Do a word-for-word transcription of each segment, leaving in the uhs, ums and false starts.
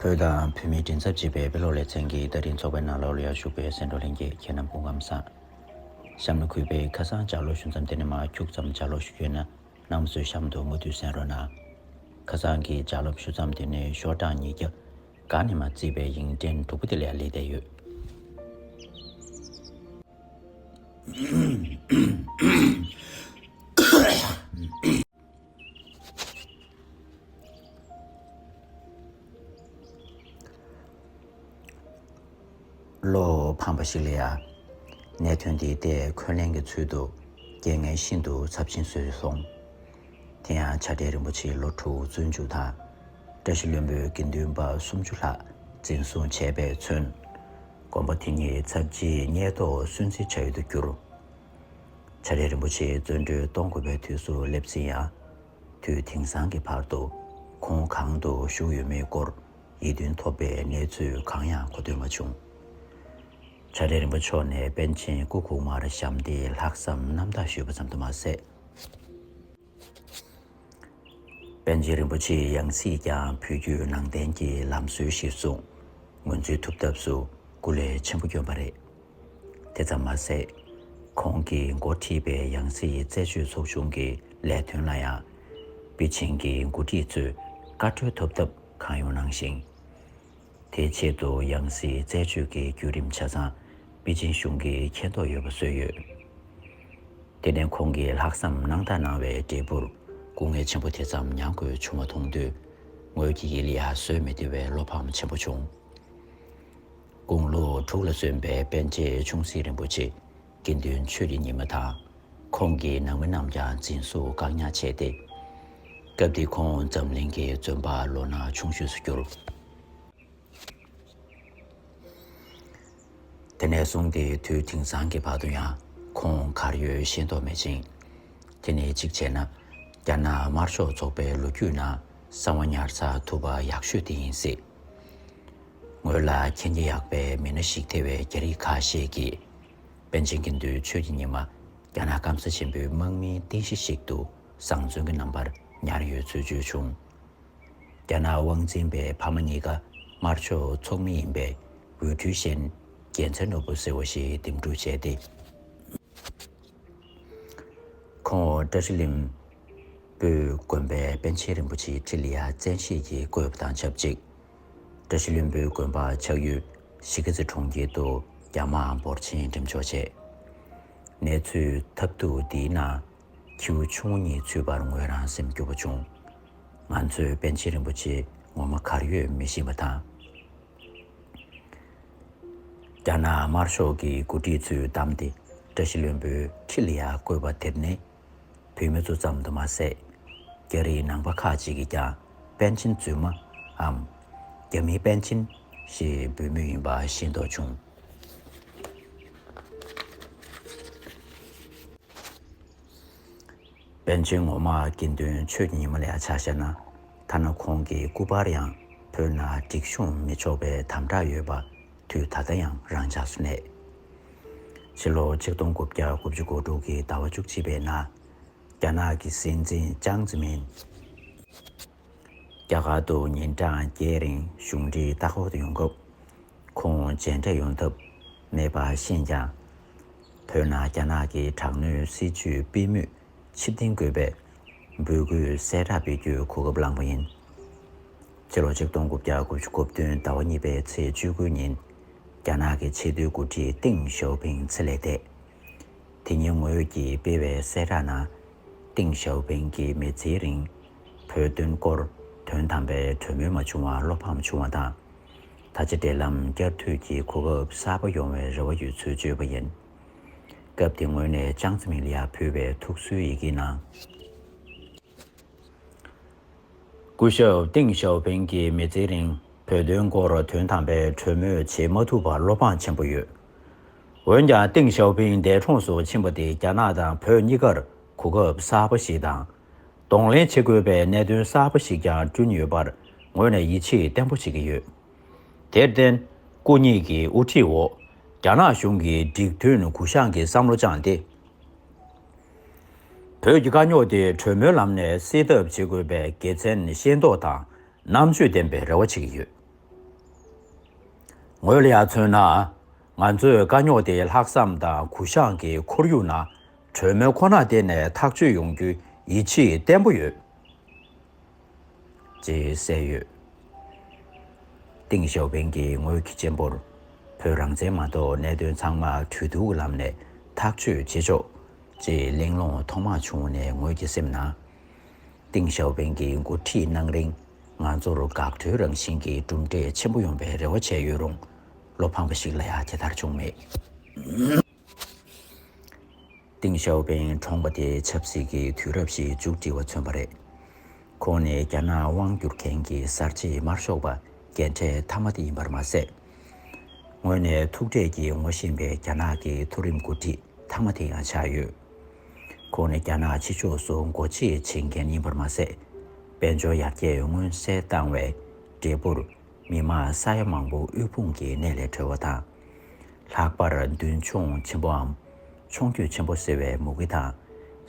བོད་དང་བོད་མིའི་མགྲིན་ཚབ་ཅེས་པའི་དཔེ་ཀློག་ལེ་ཚན་གྱི་བརྡ་འཕྲིན་ཚོགས་པའི་ནང་ལོགས་ལ་ཡར་ཞུགས་པའི་གསན་གྲོགས་ལྷན་རྒྱས་ཁྱེད་རྣམས་སྐུ་ཁམས་བཟང་། གཤམ་ལ་གུས་པས་ཁ་སང་ལྗགས་ཀློག་ཞུ་མཚམས་དེ་ནས་མར་ཁྱུག་ཙམ་ལྗགས་ཀློག་ཞུ་རྒྱུ་ཡིན་ན་རྣམ་པ་ཚོས་གཤམ་དུ་མུ་མཐུད་གསན་རོགས་གནང་། ཁ་སང་གི་ལྗགས་ཀློག་ཞུ་མཚམས་དེ་ནས་ཤོག་གྲངས་ཉིས་བརྒྱ་ག་ནས་མར་བརྩིས་པའི་ཡིག་ཕྲེང་དྲུག་པ་དེ་ལ་ཡར་སླེབས་བསྡད་ཡོད། བློ་ཕམ་པ་ཞིག་ལ་ཡ། གནད་དོན་འདི་ལྟས་འཁོན་ལན་གྱི་ཚུལ་དུ་རྐྱེན་ངན་ཤིན་ཏུ་ཚབས་ཆེན་བཟོས་སོང་། དེ་ཡང་བྱ་བྲལ་རིན་པོ་ཆེ་ལོ་དྲུག་བཙོན་འཇུག་དང་། བཀྲ་ཤིས་ལྷུན་པོའི་དགེ་འདུན་པ་སུམ་ཅུ་ལྷག་འཛིན་བཟུང་བྱས་པས་མཚོན། དགོན་པ་དེ་ཉིད་ཚར་གཅིག་ཉེན་རྟོག་སུན་གཙེར་བྱ་ཡུལ་དུ་གྱུར། བྱ་བྲལ་རིན་པོ་ཆེ་བཙོན་གྲོལ་གཏོང་དགོས་པའི་དུས་སུ་སླེབས་ཟིན་ཡང་། དུས་དེང་སང་གི་བར་དུ་ཁོང་གང་དུ་བཞུགས་ཡོད་མེད་སྐོར་ཡིད་མཐུན་ཐོབ་པའི་གནས་ཚུལ་གང་ཡང་གོ་ཐོས་མ་བྱུང་། བྱ་བྲལ་རིན་པོ་མཆོག་ནས་པཎ་ཆེན་སྐུ་གོང་མར་ཞབས་འདེགས་ལྷག་བསམ་རྣམ་དག་ཞུས་པ་ཙམ་དུ་མ་ཟད། པཎ་ཆེན་རིན་པོ་ཆེའི་ཡང་སྲིད་ཀྱང་བོད་བརྒྱུད་ནང་བསྟན་གྱི་ལམ་སྲོལ་གཞིར་བཟུང་ངོས་འཛིན་ཐུབ་ཐབས་སུ་སྐུ་ལས་ཆེན་པོ་བསྐྱོན་པ་རེད། དེ་ཙམ་མ་ཟད། ཁོང་གིས་འགོ་ཁྲིད་པའི་ཡང་སྲིད་རྩད་གཅོད་ཚོགས་ཆུང་གི་ལས་དོན་ལ་ཡང་པེ་ཅིང་གི་འགོ་ཁྲིད་ཚོས་བཀའ་འཁྲོལ་ཐོབ་ཐབས་གང་ཡོང་གནང་ཞིང་། དེའི་ཆེད་དུ་ཡང་སྲིད་རྩད་གཅོད་ཀྱི་བརྒྱུད་རིམ་ཆ་ཚང་པེ་ཅིང་གཞུང་གིས་མཁྱེན་རྟོགས་ཡོད་པ་བཟོས་ཡོད། དེ་ནས་ཁོང་གིས་ལྷག་བསམ་རྣམ་དག་གནང་བའི་འབྲས་བུར་སྐུ་ངལ་ཆེན་པོ་དེ་ཙམ་མྱངས་དགོས་བྱུང་བ་མཐོང་དུས། ངོས་ཀྱི་ཡིད་ལ་ཡང་བཟོད་མི་བདེ་བའི་བློ་ཕམ་ཆེན་པོ་བྱུང་། དགུང་ལོ་དྲུག་ལ་སོན་པའི་པཎ་ཆེན་ཆུང་སྲིད་རིན་པོ་ཆེ་དགེ་འདུན་ཆོས་ཀྱི་ཉི་མ་དང་ཁོང་གི་ནང་མི་རྣམས་ཀྱང་འཛིན་བཟུང་བཀག་ཉར་བྱས་ཏེ། སྐབས་དེར་ཁོང་འཛམ་གླིང་གི་བཙོན་པ་ལོ་ན་ཆུང་ཤོས་སུ་གྱུར། དེ་ནས་བཟུང་སྟེ་དུས་དེང་སང་གི་བར་དུ་ཡང་ཁོང་གར་ཡོད་ཤེས་རྟོགས་མེད་ཅིང་། དེ་ནས་གཅིག་བྱས་ན། རྒྱ་ནག་དམར་ཤོག་ཚོགས་པའི་ལོ་རྒྱུས་ནང་གསང་བ་ཉར་ཚགས་ཐུབ་པ་ཡག་ཤོས་དེ་ཡིན་སྲིད། ངོས་ལ་མཁྱེན་རྒྱ་ཡག་པའི་མི་སྣ་ཞིག་ཐེ་བའི་རྒྱ་རིགས་ཁ་ཤས་ཀྱིས། པཎ་ཆེན་དགེ་འདུན་ཆོས་ཀྱི་ཉི་མ་རྒྱ་ནག་སྐམ་ས་ཆེན་པོའི་དམག་མིའི་རྟེན་གཞི་ཞིག་ཏུ་བཟང་བཙོན་གྱི་རྣམ་པར་ཉར་ཡོད་ཚུལ་བརྗོད་བྱུང་། རྒྱ་ནག་དབང་འཛིན་པའི་ཕ་མ་གཉིས་ཀ་དམར་ཕྱོགས་ཚོགས་མི་ཡིན་པའི་ཝུའུ་ཁྲུའུ་ཤན་རྒྱལ་མཚན་ནོར་བུ་ཟེར་བ་ཞིག་འདེམས་སྒྲུག་བྱས་ཏེ། ཁོང་བཀྲ་ཤིས་ལྷུན་པོའི་དགོན་པའི་པཎ་ཆེན་རིན་པོ་ཆེའི་ཁྲི་ལ་ཡར་བཙན་ཤེད་ཀྱིས་བཀོད་པ་དང་ཆབས་ཅིག་བཀྲ་ཤིས་ལྷུན་པོའི་དགོན་པ་ཆགས་ཡུལ་གཞིས་ཀ་རྩེ་གྲོང་ཁྱེར་དུ་རྒྱ་དམག་འབོར་ཆེན་འགྲེམས་འཇོག་བྱས། གནས་ཚུལ་ཐབས་སྡུག་འདིའི་ནང་ཁྱེའུ་ཆུང་ངུ་གཉིས་ཚུད་པར་ངོས་རང་སེམས་སྐྱོ་པོ་བྱུང་། ང་ཚོས་པཎ་ཆེན་རིན་པོ་ཆེ་ངོ་མ་གར་ཡོད་མི་ཤེས་པ་དང་། རྒྱ་ནག་དམར་ཤོག་གི་འགོ་ཁྲིད་ཚོས་བདམས་ཏེ་བཀྲ་ཤིས་ལྷུན་པོའི་ཁྲི་ལ་ཡར་བཀོད་པ་དེར་ནི། བོད་མི་ཚོ་ཙམ་དུ་མ་ཟད། རྒྱ་རིགས་ནང་པ་ཁག་ཅིག་གིས་ཀྱང་པཎ་ཆེན་རྫུན་མའམ། རྒྱ་མིའི་པཎ་ཆེན་ཞེས་འབོད་མུས་ཡིན་པ་ཤེས་རྟོགས་བྱུང་། པཎ་ཆེན་ངོ་མ་དགེ་འདུན་ཆོས་ཀྱི་ཉི་མ་ལ་ཡང་ཆ་བཞག་ན། ཐ་ན་ཁོང་གི་སྐུ་པར་ཡང་བོད་ནང་སྒྲིག་གཤོམ་མི་ཆོག་པའི་དམ་དྲག་ཡོད་པ་དུས་ད་ལྟ་ཡང་རང་འཇགས་སུ་གནས། ཕྱི་ལོ་ཆིག་སྟོང་དགུ་བརྒྱ་དགུ་བཅུ་གོ་དྲུག་གི་ཟླ་བ་བཅུ་གཅིག་པའི་ནང་། རྒྱ་ནག་གི་སྲིད་འཛིན་ཅང་ཙེ་མིན། རྒྱ་གར་དུ་ཉིན་གྲངས་བརྒྱད་རིང་གཞུང་འབྲེལ་ལྟ་སྐོར་དུ་ཡོང་སྐབས། ཁོང་མཇལ་འཕྲད་ཡོང་ཐབས་མེད་པ་ཤེས་ཀྱང་། བོད་ནང་རྒྱ་ནག་གི་དྲག་གནོན་སྲིད་བྱུས་སྤེལ་མུས་ཕྱིར་འཐེན་དགོས་པའི་འབོད་སྐུལ་གསལ་བསྒྲགས་སྤེལ་རྒྱུའི་གོ་སྐབས་བླངས་པ་ཡིན། ཕྱི་ལོ་ཆིག་སྟོང་དགུ་བརྒྱ་དགུ་བཅུ་གོ་བདུན་ཟླ་བ་གཉིས་པའི་ཚེས་བཅུ་དགུ་ཉིན། རྒྱ་ནག་གི་ཆེས་མཐོའི་འགོ་ཁྲིད་ཏེང་ཞའོ་ཕིང་ཚེ་ལས་འདས། དེ་ཉིན་ངོས་ཀྱིས་སྤེལ་བའི་གསལ་བསྒྲགས་ནང་། ཏེང་ཞའོ་ཕིང་གི་མི་ཚེའི་རིང་། བོད་དོན་སྐོར་དོན་དམ་པའི་གྲོས་མོལ་མ་བྱུང་བར་བློ་ཕམ་བྱུང་བ་དང་། ད་ཆ་འབྲེལ་ལམ་བསྐྱར་མཐུད་ཀྱི་གོ་སྐབས་གསར་པ་ཡོང་བའི་རེ་བ་ཡོད་ཚུལ་བརྗོད་པ་ཡིན། སྐབས་དེ་ངོས་ནས་ཅང་ཙེ་མིན་ལ་ཡང་ཕུལ་བའི་ཐུགས་གསོའི་ཡི་གེའི་ནང་། སྐུ་ཞབས་ཏེང་ཞའོ་ཕིང་གི་མི་ཚེའི་རིང་བོད་དོན་སྐོར་དོན་དམ་པའི་གྲོས་མོལ་བྱེད་མ་ཐུབ་པར་བློ་ཕངས་ཆེན་པོ་ཡོད། འོན་ཀྱང་ཏེང་ཞའོ་ཕིང་འདས་གྲོངས་སུ་ཕྱིན་པ་དེ་རྒྱ་ནག་དང་བོད་གཉིས་ཀར་གོ་སྐབས་གསར་པ་ཞིག་དང་། གདོང་ལེན་བྱེད་དགོས་པའི་གནད་དོན་གསར་པ་ཞིག་ཀྱང་བསྐྲུན་ཡོད་པར་ངོས་ནས་ཡིད་ཆེས་བརྟན་པོ་བྱེད་ཀྱི་ཡོད། དེར་བརྟེན། སྐུ་ཉིད་ཀྱི་དབུ་ཁྲིད་འོག་རྒྱ་ནག་གཞུང་གིས་འགྲིག་མཐུན་གུ་བཤངས་ཀྱི་བསམ་བློ་བཅངས་ཏེ། བོད་ཀྱི་དཀའ་རྙོག་དེ་གྲོས་མོལ་ལམ་ནས་སེལ་ཐབས་བྱེད་དགོས་པའི་དགེ་མཚན་ཤེས་རྟོགས་དང་རྣམ་དཔྱོད་ལྡན་པའི་རེ་བ་བྱེད་ཀྱི་ཡོད། ངོས་ལ་ཡང་མཚོན་ན། ང་ཚོས་དཀའ་རྙོག་དེ་ལྷག་བསམ་དང་གུ་ཡངས་ཀྱི་ཁོར་ཡུག་ནང་གྲོས་མོལ་ཁོ་ན་བརྟེན་ནས་ཐག་གཅོད་ཡོང་རྒྱུའི་ཡིད་ཆེས་བརྟན་པོ་ཡོད། ཅེས་གསལ་ཡོད། ཏེང་ཞའོ་ཕིང་གིས་ངོས་ཀྱི་གཅེན་པོར། བོད་རང་བཙན་མ་གཏོགས་གནད་དོན་ཚང་མ་གྲོས་བསྡུར་གྱི་ལམ་ནས་ཐག་གཅོད་བྱེད་ཆོག་ཅེས་གླེང་སློང་ཐོག་མ་བྱུང་བ་ནས་ངོས་ཀྱི་སེམས་ནང་། ཏེང་ཞའོ་ཕིང་གིས་འགོ་ཁྲིད་གནང་རིང་ང་ཚོར་འགག་སྒྲོལ་རང་བཞིན་གྱི་གྲུབ་འབྲས་ཆེན་པོ་ཡོང་བའི་རེ་བ་བྱས་ཡོད་རུང་། བློ་ཕངས་པ་ཞིག་ལ་ཡང་དེ་ལྟར་བྱུང་མེད། ཏེང་ཞའོ་ཕིང་གྲོངས་པ་དེ་ཆབ་སྲིད་ཀྱི་དུས་རབས་ཤིག་མཇུག་སྒྲིལ་བ་མཚོན་པ་རེད། ཁོང་ནི་རྒྱ་ནག་དབང་བསྒྱུར་མཁན་གྱི་གསར་བརྗེའི་དམར་ཤོག་པ་རྒན་གྲས་མཐའ་མ་དེ་ཡིན་པར་མ་ཟད། ངོས་ནས་ཐུག་འཕྲད་ཀྱིས་ངོ་ཤེས་པའི་རྒྱ་ནག་གི་མཐོ་རིམ་འགོ་ཁྲིད་མཐའ་མ་དེ་ཡང་ཆགས་ཡོད། ཁོང་ནི་རྒྱ་ནག་ཕྱི་ཕྱོགས་སུ་སྒོ་འབྱེད་བྱེད་མཁན་ཡིན་པར་མ་ཟད། དཔལ་འབྱོར་ཡར་རྒྱས་མངོན་གསལ་བཏང་བའི་འབྲས་བུར། མི་མང་ས་ཡ་མང་པོ་དབུལ་ཕོངས་ཀྱི་གནས་ལས་གྲོལ་བ་དང་། ལྷག་པར་མདུན་མཆོང་ཆེན་པོའམ་མཆོང་སྐྱོད་ཆེན་པོ་ཟེར་བའི་མུ་གེ་དང་།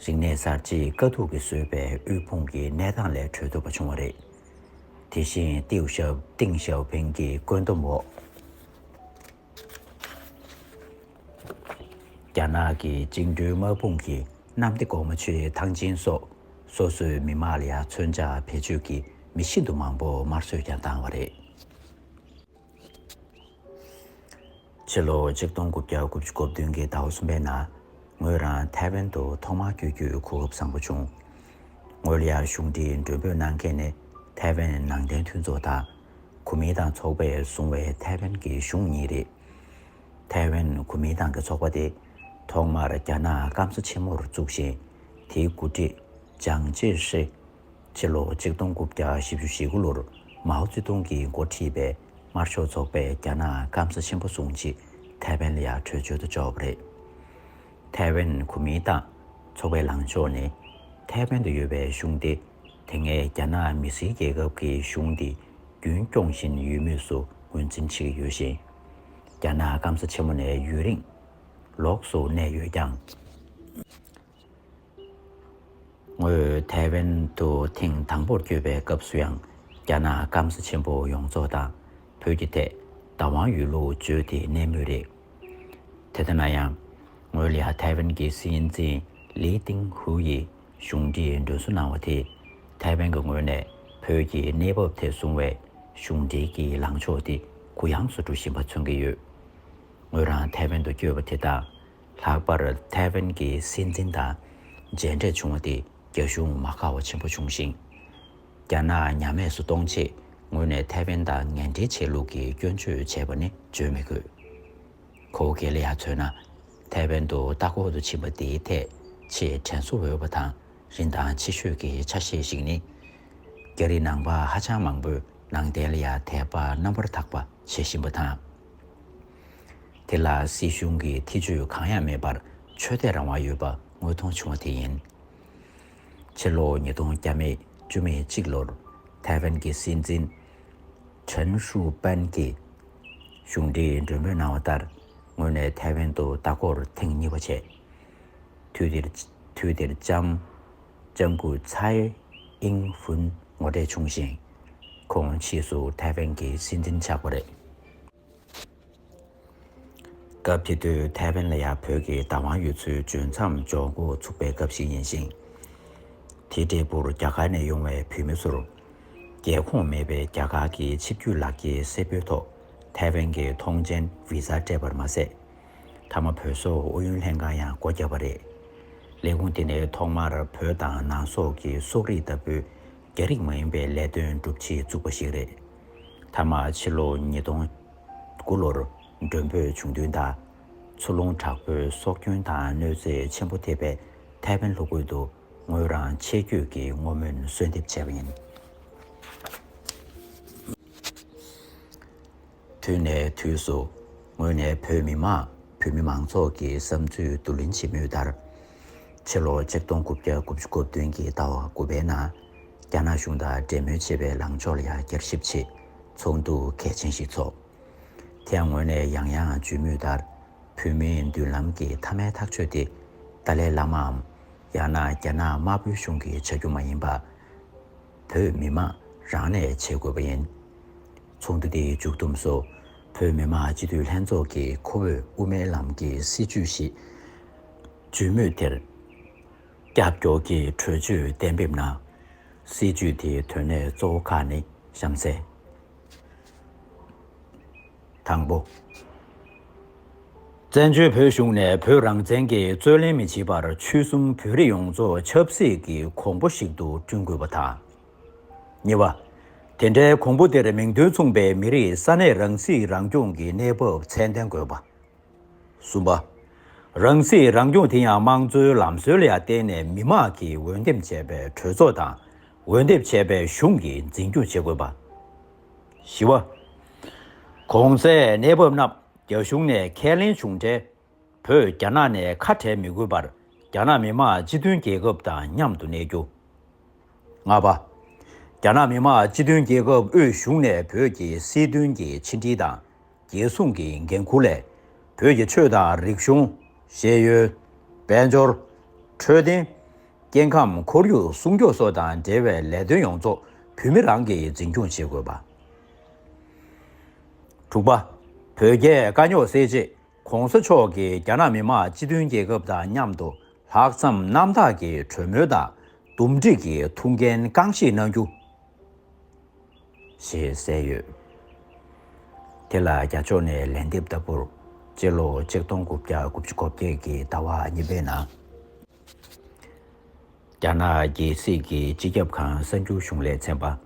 རིག་གནས་གསར་བརྗེའི་དཀའ་སྡུག་གིས་བཟོས་པའི་དབུལ་ཕོངས་ཀྱི་གནས་སྟངས་ལས་གྲོལ་ཐུབ་པ་བྱུང་བ་རེད། དེ་བཞིན་ཏེའུ་ཞའོ་ཏེང་ཞའོ་ཕིང་གི་བཀོད་འདོམས་འོག་རྒྱ་ནག་གི་བཅིངས་འགྲོལ་དམག་དཔུང་གིས་གནམ་བདེ་སྒོ་མོ་ཆེའི་ཐང་ཆེན་སོགས་སོ་སོའི་མི་དམངས་ལ་ཡང་མཚོན་ཆ་བེད་སྤྱོད་ཀྱིས་མི་ཤིན་ཏུ་མང་པོ་དམར་གསོད་ཀྱང་བཏང་བ་རེད། ཕྱི་ལོ་ཆིག་སྟོང་དགུ་བརྒྱ་དགུ་བཅུ་གོ་བདུན་གྱི་ཟླ་བ་གསུམ་པའི་ནང་ངོས་རང་ཐའེ་ཝན་དུ་ཐོག་མར་བསྐྱོད་རྒྱུའི་གོ་སྐབས་བཟང་པོ་བྱུང་། ངོས་ལ་ཡང་གཞུང་འབྲེལ་མགྲོན་འབོད་གནང་མཁན་ནི་ཐའེ་ཝན་ནང་བསྟན་མཐུན་ཚོགས་དང་གོ་མིན་ཏང་ཚོགས་པས་བཟུང་བའི་ཐའེ་ཝན་གྱི་གཞུང་གཉིས་རེད། ཐའེ་ཝན་གོ་མིན་ཏང་གི་ཚོགས་པ་དེ་ཐོག་མར་རྒྱ་ནག་སྐམ་ས་ཆེན་མོར་བཙུགས་ཤིང་། དེའི་འགོ་ཁྲིད་ཅང་ཅེ་ཧྲི། ཕྱི་ལོ་ཆིག་སྟོང་དགུ་བརྒྱ་བཞི་བཅུ་ཞེ་དགུ་ལོར་མའོ་ཙེ་ཏུང་གིས་འགོ་ཁྲིད་པའི་དམར་ཤོག་ཚོགས་པས་རྒྱ་ནག་སྐམ་ས་ཆེན་པོ་བཟུང་རྗེས་ཐའེ་ཝན་ལ་ཡང་བྲོས་བྱོལ་དུ་འབྱོར་བ་རེད། ཐའེ་ཝན་གོ་མིན་ཏང་ཚོགས་པའི་ལངས་ཕྱོགས་ནི། ཐའེ་ཝན་དུ་ཡོད་པའི་གཞུང་དེ་དེ་སྔའི་རྒྱ་ནག་མི་སེར་རྒྱལ་ཁབ་ཀྱི་གཞུང་དེ་རྒྱུན་སྐྱོང་བཞིན་ཡོད་མུས་སུ་ངོས་འཛིན་བྱེད་ཀྱི་ཡོད་ཞིང་། རྒྱ་ནག་སྐམ་ས་ཆེན་མོ་ནས་ཡུན་རིང་ལོགས་སུ་གནས་ཡོད་ཀྱང་། ངོས་ཐའེ་ཝན་དུ་ཐེངས་དང་པོར་བསྐྱོད་པའི་སྐབས་སུ་ཡང་རྒྱ་ནག་སྐམ་ས་ཆེན་པོ་ཡོངས་རྫོགས་དང་བོད་ཀྱི་ཐད་བདག་དབང་ཡོད་ལུགས་བརྗོད་དེ་གནས་མུས་རེད། དེ་ལྟ་ན་ཡང་། ངོས་ལ་ཡང་ཐའེ་ཝན་གྱི་སྲིད་འཛིན་ལི་ཏིང་ཧུའུ་ཡིས་གཞུང་འབྲེལ་མགྲོན་བསུ་གནང་བ་དེས་ཐའེ་ཝན་གྱི་ངོས་ནས་བོད་ཀྱི་གནས་བབ་ཐད་བཟུང་བའི་གཞུང་འབྲེལ་གྱི་ལངས་ཕྱོགས་དེ་གུ་ཡངས་སུ་འགྲོ་བཞིན་པ་མཚོན་གྱི་ཡོད། ངོས་རང་ཐའེ་ཝན་དུ་བསྐྱོད་པ་དེ་དང་། ལྷག་པར་ཐའེ་ཝན་གྱི་སྲིད་འཛིན་དང་མཇལ་འཕྲད་བྱུང་བ་དེ་རྒྱ་གཞུང་མ་དགའ་བ་ཆེན་པོ་བྱུང་ཞིང་། རྒྱ་ནག་ཉམས་དམས་སུ་གཏོང་ཆེད་ངོས་ནས་ཐའེ་ཝན་དང་ངན་འབྲེལ་བྱེད་ལུགས་ཀྱི་སྐྱོན་བརྗོད་བྱས་པ་ནི་བརྗོད་མི་དགོས། ཁོ་བོ་སྒེར་ལ་ཡང་མཚོན་ན། ཐའེ་ཝན་དུ་ལྟ་སྐོར་དུ་ཕྱིན་པ་དེའི་ཐད་ཆེས་དྲན་གསོ་འོས་པ་དང་རིན་ཐང་ཆེ་ཤོས་ཀྱི་ཆ་ཤས་ཤིག་ནི། རྒྱ་རིགས་ནང་པ་ཧ་ཅང་མང་པོས་ནང་བསྟན་ལ་ཡང་དད་པ་རྣམ་པར་དག་པ་བྱེད་བཞིན་པ་དང་། དེ་ལ་སྲིད་གཞུང་གི་ཐེ་བྱུས་གང་ཡང་མེད་པར་ཆོས་དད་རང་དབང་ཡོད་པ་དངོས་མཐོང་བྱུང་བ་དེ་ཡིན། ཕྱི་ལོ་ཉིས་སྟོང་བརྒྱ་མེད་བཅུ་མེད་གཅིག་ལོར་ཐའེ་ཝན་གྱི་སྲིད་འཛིན་ཁྲེན་ཧྲུའུ་པན་གྱིས་གཞུང་འབྲེལ་མགྲོན་འབོད་གནང་བ་ལྟར་ངོས་ནས་ཐའེ་ཝན་དུ་ལྟ་སྐོར་ཐེངས་གཉིས་པ་བྱས། དུས་དེར་དུས་དེར་ལྕམ་ལྕམ་སྐུ་ཚའེ་ཨིང་ཧྥུན་ངོ་འཕྲད་བྱུང་ཞིང་། ཁོང་ཕྱིས་སུ་ཐའེ་ཝན་གྱི་སྲིད་འཛིན་ཆགས་པ་རེད། སྐབས་དེ་དུས་ཐའེ་ཝན་ལ་ཡང་བོད་ཀྱི་བདག་དབང་ཡོད་ཚུལ་བརྗོད་མཚམས་འཇོག་འགོ་ཚུགས་པའི་སྐབས་ཤིག་ཡིན་ཞིང་། དེའི་འབྲས་བུར་རྒྱ་གར་ནས་ཡོང་བའི་བོད་མི་ཚོར། རྒྱལ་ཁོངས་མེད་པའི་རྒྱ་གར་གྱི་ཆིབས་བསྒྱུར་ལག་འཁྱེར་སེར་པོའི་ཐོག་ཐའེ་ཝན་གྱི་ཐོངས་མཆན་བི་ཛ་སྤྲད་པར་མ་ཟད། མཐའ་མ་བོད་སོག་ཨུ་ཡོན་ལྷན་ཁང་ཡང་སྒོ་བརྒྱབ་པ་རེད། ལས་ཁུངས་དེ་ནས་ཐོག་མར་བོད་དང་ནང་སོག་གི་སོག་རིགས་ལྟ་བུའི་རྒྱ་རིགས་མ་ཡིན་པའི་ལས་དོན་སྒྲུབ་ཆེད་བཙུགས་པ་ཞིག་རེད། མཐའ་མ་ཕྱི་ལོ་ཉིས་སྟོང་དགུ་ལོར་མགྲོན་འབོད་བྱུང་དོན་དང་། འཚོ་རླུང་དྲག་པོའི་སྲོག་སྐྱོན་དང་གནོད་འཚེ་ཆེན་པོ་ཐེབས་པའི་ཐའེ་ཝན་ལྷོ་ཁུལ་དུ་ངོས་རང་ཆེད་བསྐྱོད་ཀྱིས་བསྔོ་སྨོན་གསོལ་འདེབས་བྱས་པ་ཡིན། དུས་ནས་དུས་སུ་ངོས་ནས་བོད་མི་མང་བོད་མི་མང་ཚོགས་ཀྱི་བསམ་ཚུལ་བསྡུ་ལེན་བྱེད་མུས་ལྟར། ཕྱི་ལོ་ཆིག་སྟོང་དགུ་བརྒྱ་དགུ་བཅུ་གོ་བདུན་གྱི་ཟླ་བ་དགུ་པའི་ནང་རྒྱ་ནག་གཞུང་དང་འབྲེལ་མོལ་བྱེད་པའི་ལངས་ཕྱོགས་ལ་ཡང་བསྐྱར་ཞིབ་ཆེད་ཚོགས་འདུ་གལ་ཆེན་ཞིག་ཚོགས། དེ་ཡང་ངོས་ནས་ཡང་ཡང་བརྗོད་མུས་ལྟར། བོད་མིའི་མདུན་ལམ་གྱི་མཐའ་མའི་ཐག་གཅོད་དེ་ཏཱ་ལའི་བླ་མའམ། ཡང་ན་རྒྱ་ནག་དམར་པོའི་གཞུང་གིས་བྱ་རྒྱུ་མ་ཡིན་པ། བོད་མི་མང་རང་ནས་བྱེད་དགོས་པ་ཡིན། ཚོགས་འདུ་དེའི་མཇུག་བསྡོམས་སུ། བོད་མི་མང་སྤྱི་འཐུས་ལྷན་ཚོགས་ཀྱིས་ཁོ་བོས་དབུ་མའི་ལམ་གྱི་སྲིད་བྱུས་ཤིག་བྱུས་མོལ་དེར་རྒྱབ་སྐྱོར་གྱི་གྲོས་ཆོད་གཏན་འབེབས་གནང་། སྲིད་བྱུས་དེའི་དོན་གནད་གཙོ་བོ་ཁག་ནི་གཤམ་གསལ། དང་པོ། བཙན་བྱོལ་བོད་གཞུང་ནས་བོད་རང་བཙན་གྱི་རྩོད་ལེན་མི་བྱེད་པར་ཆོལ་གསུམ་བོད་རིགས་ཡོངས་རྫོགས་ཆབ་སྲིད་ཀྱི་གོང་བུ་ཞིག་ཏུ་བསྐྲུན་དགོས་པ་དང་། གཉིས་པ། དེ་འདྲའི་གོང་བུ་དེར་མིང་དོན་མཚུངས་པའི་མི་རིགས་ས་གནས་རང་སྲིད་རང་སྐྱོང་གི་གནས་བབ་ཚད་ལྡན་དགོས་པ། གསུམ་པ། རང་སྲིད་རང་སྐྱོང་དེ་ཡང་དམངས་གཙོའི་ལམ་སྲོལ་ལ་བརྟེན་ནས་མི་དམངས་ཀྱིས་འོས་འདེམས་བྱས་པའི་གྲོས་ཚོགས་དང་འོས་འདེམས་བྱས་པའི་གཞུང་གིས་འཛིན་སྐྱོང་བྱེད་དགོས་པ། བཞི་པ། གོང་གསལ་གནས་བབ་རྣམས་རྒྱ་གཞུང་ནས་ཁས་ལེན་བྱུང་འཕྲལ། བོད་རྒྱ་ནག་ནས་ཁ་བྲལ་མི་དགོས་པར་རྒྱ་ནག་མི་དམངས་སྤྱི་མཐུན་རྒྱལ་ཁབ་དང་མཉམ་དུ་གནས་རྒྱུ། ལྔ་པ། རྒྱ་ནག་མི་དམངས་སྤྱི་མཐུན་རྒྱལ་ཁབ་དབུས་གཞུང་ནས་བོད་ཀྱི་སྲིད་དོན་གྱི་ཕྱི་འབྲེལ་དང་རྒྱལ་སྲུང་གི་འགན་འཁུར་ལས། བོད་ཀྱི་ཆོས་དང་རིག་གཞུང་། ཤེས་ཡོན། དཔལ་འབྱོར། འཕྲོད་བསྟེན། སྐྱེ་ཁམས་ཁོར་ཡུག་སྲུང་སྐྱོབ་སོགས་དང་འབྲེལ་བའི་ལས་དོན་ཡོངས་རྫོགས་བོད་མི་རང་གིས་འཛིན་སྐྱོང་བྱེད་དགོས་པ། དྲུག་པ། བོད་རྒྱའི་དཀའ་རྙོག་སེལ་ཆེད་༸གོང་ས་མཆོག་གིས་རྒྱ་ནག་མི་དམངས་སྤྱི་མཐུན་རྒྱལ་ཁབ་དང་མཉམ་དུ་ལྷག་བསམ་རྣམ་དག་གིས་གྲོས་མོལ་དང་འདུམ་འགྲིག་གི་ཐུགས་འགན་རྐང་བཞེས་གནང་རྒྱུ། ཞེས་གསལ་ཡོད། དེ་ལ་རྒྱ་ཕྱོགས་ནས་ལན་འདེབས་ལྟ་བུར། སྤྱི་ལོ་ཆིག་སྟོང་དགུ་བརྒྱ་དགུ་བཅུ་གོ་བརྒྱད་ཀྱི་ཟླ་བ་གཉིས་པའི་ནང་། རྒྱ་ནག་རྒྱལ་སྲིད་ཀྱི་སྤྱི་ཁྱབ་ཁང་གསར་འགྱུར་གཞུང་ལས་ཚན་པ།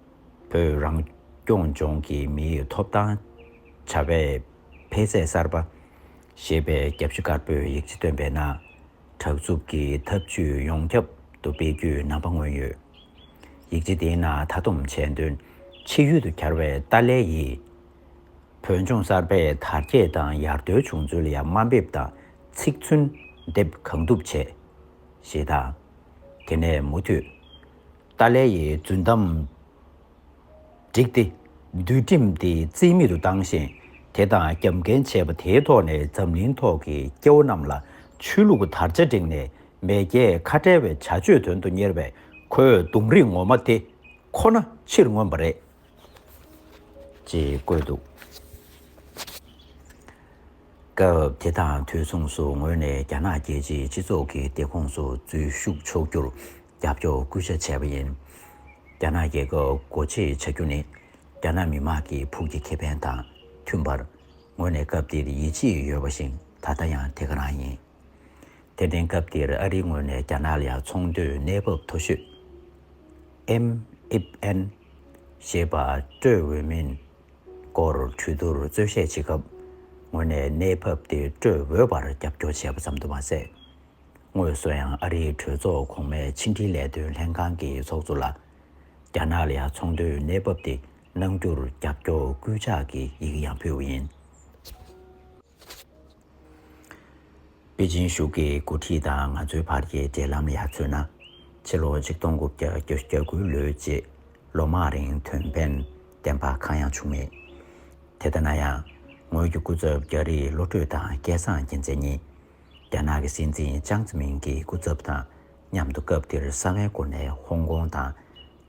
བོད་རང་སྐྱོང་ལྗོངས་ཀྱི་མིའི་ཐོབ་ཐང་བྱ་བའི་འཕེལ་ཚད་གསར་པ། ཞེས་པའི་རྒྱབ་ཤོག་དཀར་པོའི་ཡིག་ཆ་བཏོན་པའི་ནང་། དྲག་རྩུབ་ཀྱི་ཐབས་ཇུས་ཡོངས་ཁྱབ་ཏུ་སྤེལ་རྒྱུའི་རྣམ་པ་མངོན་ཡོད། ཡིག་ཆ་དེའི་ནང་མཐའ་སྡོམ་ཆེད་དོན་ཕྱི་ཡུལ་དུ་གྱར་བའི་ཏཱ་ལའི་ཡིས། བོད་ལྗོངས་གསར་པའི་དར་རྒྱས་དང་ཡར་ཐོན་བྱུང་ཚུལ་ལ་དམའ་འབེབས་དང་ཚིག་མཚོན་འདེབས་གང་ཐུབ་བྱས། ཞེས་དང་། དེ་ནས་མུ་མཐུད། ཏཱ་ལའི་ཡི་རྫུན་གཏམ་བསྒྲིགས་ཏེ། འདུལ་ཁྲིམས་དེ་རྩིས་མེད་དུ་བཏང་ཞིང་། དེ་དང་རྒྱབ་འགལ་བྱས་པ་དེའི་ཐོག་ནས་འཛམ་གླིང་ཐོག་གི་སྐྱེ་བོ་རྣམས་ལ་ཆོས་ལུགས་དར་ཆ་བསྒྲེངས་ནས་མེས་རྒྱལ་ཁ་བྲལ་བའི་བྱ་སྤྱོད་དོན་དུ་གཉེར་བའི་ཁོའི་རྡུང་རེས་ངོ་མ་དེ་ཁོ་ན་ཕྱིར་མངོན་པ་རེད། ཅེས་བཀོད་འདུག། སྐབས་དེ་དང་དུས་མཚུངས་སུ་ངོས་ནས་རྒྱ་ནག་རྒྱལ་སྤྱིའི་སྤྱི་ཚོགས་ཀྱི་སྡེ་ཁོངས་སུ་འཛུལ་ཞུགས་ཆོག་རྒྱུར་རྒྱབ་སྐྱོར་སྐུལ་ལྕག་བྱས་པ་ཡིན། རྒྱ་ནག་རྒྱལ་ཁབ་སྒོ་འབྱེད་བྱ་རྒྱུ་ནི་རྒྱ་ནག་མི་དམངས་ཀྱི་ཕུགས་ཀྱི་ཁེ་ཕན་དང་མཐུན་པར་ངོས་ནས་སྐབས་དེར་ཡིད་ཆེས་ཡོད་པ་བཞིན་ད་ལྟ་ཡང་དེ་ག་རང་ཡིན། དེར་བརྟེན་སྐབས་དེར་ཨ་རིའི་ངོས་ནས་རྒྱ་ནག་ལ་ཡང་ཚོང་དོན་གནས་བབ་མཐོ་ཤོས་ཨེམ་ཨིབ་ཨེན་ཞེས་པ་སྤྲོད་འོས་མིན་སྐོར་གྲོས་བསྡུར་རྩོད་བཤད་བྱེད་སྐབས་ངོས་ནས་གནས་བབ་དེ་སྤྲོད་འོས་པར་རྒྱབ་སྐྱོར་བྱས་པ་ཙམ་དུ་མ་ཟད། དངོས་སུ་ཡང་ཨ་རིའི་གྲོས་ཚོགས་གོང་མའི་ཕྱི་འབྲེལ་ལས་དོན་ལྷན་ཁང་གི་ཚོགས་གཙོ་ལ་རྒྱ་ནག་ལ་ཡང་ཚོང་དོན་གནས་བབ་དེ་གནང་རྒྱུར་རྒྱབ་སྐྱོར་སྐུལ་ལྕག་གི་ཡི་གེ་ཡང་ཕུལ་བ་ཡིན། པེ་ཅིན་གཞུང་གི་འགོ་ཁྲིད་དང་ང་ཚོའི་བར་གྱི་འབྲེལ་ལམ་ལ་ཡང་མཚོན་ན། ཕྱི་ལོ་ཆིག་སྟོང་དགུ་བརྒྱ་བརྒྱད་ཅུ་གྱ་དགུ་ལོའི་རྗེས་ལོ་མང་རིང་དོན་ཕན་བདེན་པ་གང་ཡང་བྱུང་མེད། དེ་ལྟ་ན་ཡང་ངོས་ཀྱི་སྐུ་ཚབ་རྒྱ་རིགས་བློ་གྲོས་དང་སྐལ་བཟང་རྒྱལ་མཚན་གཉིས། རྒྱ་ནག་གི་སྲིད་འཛིན་ཅང་ཙེ་མིན་གྱི་སྐུ་ཚབ་དང་མཉམ་དུ་སྐབས་དེར་གསང་བའི་སྒོ་ནས་ཧོང་ཀོང་དང་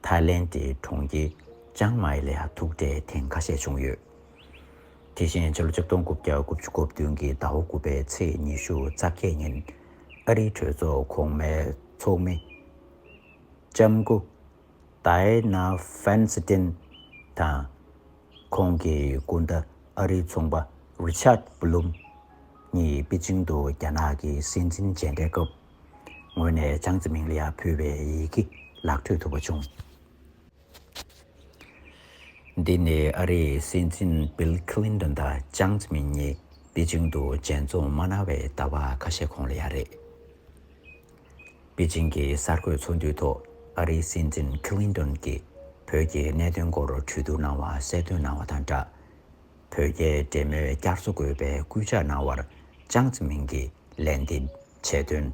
ཐའི་ལེན་ཌའི་གྲོང་ཁྱེར་ཅང་མའི་ལ་ཐུག་འཕྲད་ཐེངས་ཁ་ཤས་བྱུང་ཡོད། དེ་བཞིན་ཕྱི་ལོ་ཆིག་སྟོང་དགུ་བརྒྱ་དགུ་བཅུ་གོ་བདུན་གྱི་ཟླ་བ་དགུ་པའི་ཚེས་ཉི་ཤུ་རྩ་བརྒྱད་ཉིན་ཨ་རིའི་གྲོས་ཚོགས་གོང་མའི་ཚོགས་མི་ལྕམ་སྐུ་ཏའེ་ན་ཧྥན་སི་ཏིན་དང་། ཁོང་གི་སྐུ་ཟླ་ཨ་རིའི་ཚོང་པ་རི་ཆར་བྷུ་ལུམ་གཉིས་པེ་ཅིང་དུ་རྒྱ་ནག་གི་སྲིད་འཛིན་མཇལ་འཕྲད་སྐབས། ངོས་ནས་ཅང་ཙེ་མིན་ལ་ཡང་ཕུལ་བའི་ཡི་གེ་ལག་འཁྲུད་ཐུབ་པ་བྱུང་། འདི་ནི་ཨ་རིའི་སྲིད་འཛིན་བྷིལ་ཁི་ལིན་ཏོན་དང་ཅང་ཙེ་མིན་གཉིས་པེ་ཅིང་དུ་མཇལ་འཛོམས་མ་གནང་བའི་ཟླ་བ་ཁ་ཤས་གོང་ལ་ཡང་རེད། པེ་ཅིང་གི་གསར་འགོད་ཚོགས་འདུའི་ཐོག་ཨ་རིའི་སྲིད་འཛིན་ཁི་ལིན་ཏོན་གྱིས་བོད་ཀྱི་གནད་དོན་སྐོར་གྲོས་བསྡུར་གནང་བ་གསལ་སྟོན་གནང་བ་དང་སྦྲགས། བོད་རྒྱའི་འབྲེལ་མོལ་བསྐྱར་གསོ་དགོས་པའི་སྐུལ་ལྕག་གནང་བར་ཅང་ཙེ་མིན་གྱིས་ལན་འདེབས་བྱས་དོན།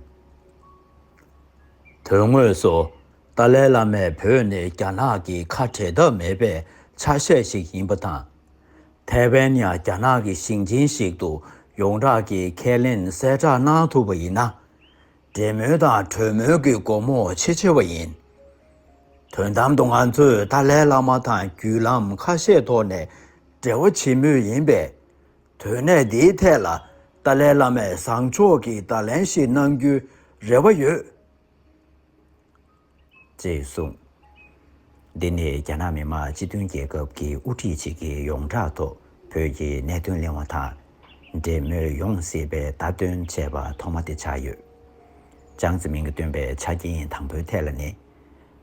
དོན་དངོས་སུ། ཏཱ་ལའི་བླ་མས་བོད་ནི་རྒྱ་ནག་གི་ཁ་བྲལ་ཐབས་མེད་པའི་ཆ་ཤས་ཤིག་ཡིན་པ་དང་། ཐའེ་ཝན་ཡང་རྒྱ་ནག་གི་ཞིང་ཆེན་ཞིག་ཏུ་ཡོངས་གྲགས་ཀྱི་ཁས་ལེན་གསལ་བསྒྲགས་གནང་ཐུབ་པ་ཡིན་ན། འབྲེལ་མོལ་དང་གྲོས་མོལ་གྱི་སྒོ་མོ་ཕྱེ་ཕྱེ་བ་ཡིན། དོན་དམ་དུ་ང་ཚོས་ཏཱ་ལའི་བླ་མ་དང་བརྒྱུད་ལམ་ཁ་ཤས་ཐོག་ནས་འབྲེལ་བ་བྱེད་མུས་ཡིན་པས། དོན་གནད་འདིའི་ཐད་ལ་ཏཱ་ལའི་བླ་མས་བཟང་ཕྱོགས་ཀྱི་བརྡ་ལན་ཞིག་གནང་རྒྱུའི་རེ་བ་ཡོད། ཅེས་གསུངས། འདི་ནི་རྒྱ་ནག་མི་དམངས་སྤྱི་མཐུན་རྒྱལ་ཁབ་ཀྱི་དབུ་ཁྲིད་ཅིག་གིས་ཡོངས་གྲགས་ཐོག་བོད་ཀྱི་གནད་དོན་གླེང་བ་དང་། འབྲེལ་མོལ་ཡོང་སྲིད་པའི་བརྡ་སྟོན་བྱས་པ་ཐོག་མ་དེ་ཆགས་ཡོད། ཅང་ཙེ་མིན་གྱིས་བཏོན་པའི་ཆ་རྐྱེན་དང་པོའི་ཐད་ལ་ནི།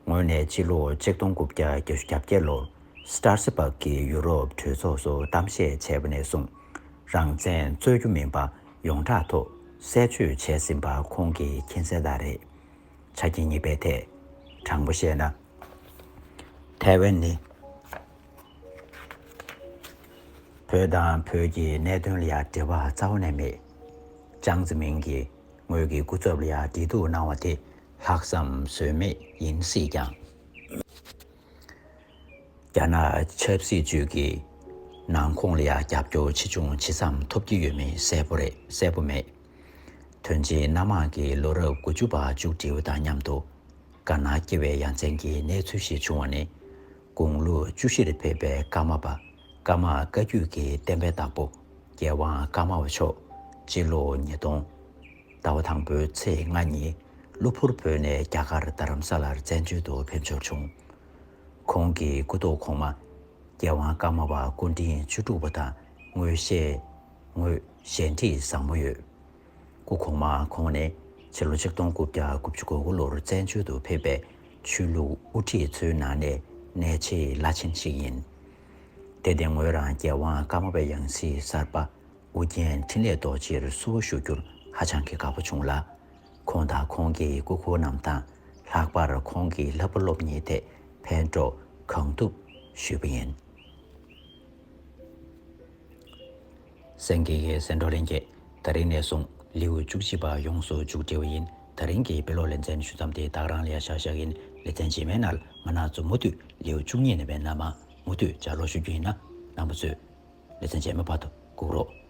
སྔོན་ནས་ཕྱི་ལོ་ཆིག་སྟོང་དགུ་བརྒྱ་བརྒྱད་ཅུ་གྱ་བརྒྱད་ལོར་སི་ཏྲ་སི་བྷག་གི་ཡུ་རོབ་གྲོས་ཚོགས་སུ་གཏམ་བཤད་བྱས་པ་ནས་བཟུང་། རང་བཙན་རྩོད་རྒྱུ་མིན་པ་ཡོངས་གྲགས་ཐོག་གསལ་བརྗོད་བྱས་ཟིན་པ་ཁོང་གིས་མཁྱེན་གསལ་ལྟར་རེད། ཆ་རྐྱེན་གཉིས་པའི་ཐད། དྲང་པོ་བཤད་ན། ཐའེ་ཝན་ནི་བོད་དང་བོད་ཀྱི་གནད་དོན་ལ་ཡང་འབྲེལ་བ་རྩ་བ་ནས་མེད། ཅང་ཙེ་མིན་གྱིས་ངོས་ཀྱི་སྐུ་ཚབ་ལ་ཡང་འབྲེལ་གཏུག་གནང་བ་དེ་ལྷག་བསམ་ཟོལ་མེད་ཡིན་སྲིད་ཀྱང་། རྒྱ་ནག་ཆབ་སྲིད་ཅུས་ཀྱིས་ནང་ཁོངས་ལ་ཡང་རྒྱབ་སྐྱོར་ཆེ་ཆུང་ཇི་ཙམ་ཐོབ་ཀྱི་ཡོད་མེད་གསལ་པོ་རེད། གསལ་པོ་མེད། དོན་ཆེན་སྣ་མང་གི་ལོ་རབས་དགུ་བཅུ་པ་མཇུག་སྒྲིལ་བ་དང་མཉམ་དུ། དཀར་ནག་སྐྱེ་བའི་ཡ་མཚན་གྱི་གནས་ཚུལ་ཞིག་བྱུང་བ་ནི། དགུང་ལོ་བཅུ་བཞིར་ཕེབས་པའི་ཀརྨ་པ་ཀརྨ་བཀའ་བརྒྱུད་ཀྱི་བསྟན་པའི་བདག་པོ་རྒྱལ་དབང་ཀརྨ་པ་མཆོག་སྤྱི་ལོ་ཉིས་སྟོང་ཟླ་བ་དང་པོའི་ཚེས་ལྔ་ཉིན་གློ་བུར་བོད་ནས་རྒྱ་གར་རྡ་རམ་ས་ལར་བཙན་བྱོལ་དུ་ཕེབས་འབྱོར་བྱུང་། ཁོང་གི་སྐུ་ཐོག་གོང་མ་རྒྱལ་དབང་ཀརྨ་པ་སྐུ་ཕྲེང་བཅུ་དྲུག་པ་དང་དངོས་གཞས་དངོས་གཞས་འདྲིས་བཟང་པོ་ཡོད། སྐུ་གོང་མ་ཁོང་ནི་ཕྱི་ལོ་ཆིག་སྟོང་དགུ་བརྒྱ་དགུ་བཅུ་གོ་དགུ་ལོར་བཙན་བྱོལ་དུ་ཕེབས་པའི་ཆོས་ལུགས་དབུ་ཁྲིད་ཚོའི་ནང་ནས་གནད་ཆེའི་བླ་ཆེན་ཞིག་ཡིན། དེ་སྟེང་ངོས་རང་རྒྱལ་དབང་ཀརྨ་པའི་ཡང་སྲིད་གསར་པ་ཨུ་རྒྱན་འཕྲིན་ལས་རྡོ་རྗེར་བསུ་བ་ཞུ་རྒྱུར་ཧ་ཅང་གི་དགའ་པོ་བྱུང་ལ། ཁོང་དང་ཁོང་གི་སྐུ་འཁོར་རྣམས་དང་ལྷག་པར་ཁོང་གི་ལྷག་པ་སློབ་གཉེར་ཐད་ཕན་གྲོགས་གང་ཐུབ་ཞུས་པ་ཡིན། གསན་མཁན་གྱི་གསན་གྲོགས་ལྷན་རྒྱས། ད་རིང་ནས་བཟུང་ལེའུ་བཅུ་གཅིག་པ་ཡོངས་སུ་མཇུག་སྒྲིལ་བ་ཡིན། ད་རིང་གི་དཔེ་ཀློག་ལེ་ཚན་ཞུ་མཚམས་དེ་ད་ག་རང་ལ་ཡ་བཞག་བཞག་ཡིན། ལེ་ཚན་རྗེས་མའི་ནང་ལ་མ་ནག་ཚོ་མུ་མཐུད་ལེའུ་བཅུ་གཉིས་ནས་བན་ལ་མ་མུ་མཐུད་ལྗགས་ཀློག་ཞུ་རྒྱུ་ཡིན་ན་རྣམ་པ་ཚོས་ལེ་ཚན་རྗེས་མ་བར་དུ་སྒུག་རོགས།